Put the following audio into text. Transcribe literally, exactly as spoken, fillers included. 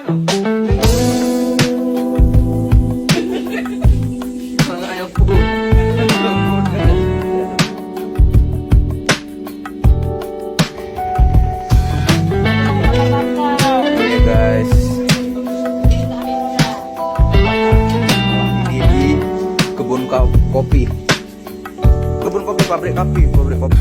Oke, guys. Ini di kebun ka-, kopi. Kebun kopi, pabrik kopi, pabrik kopi.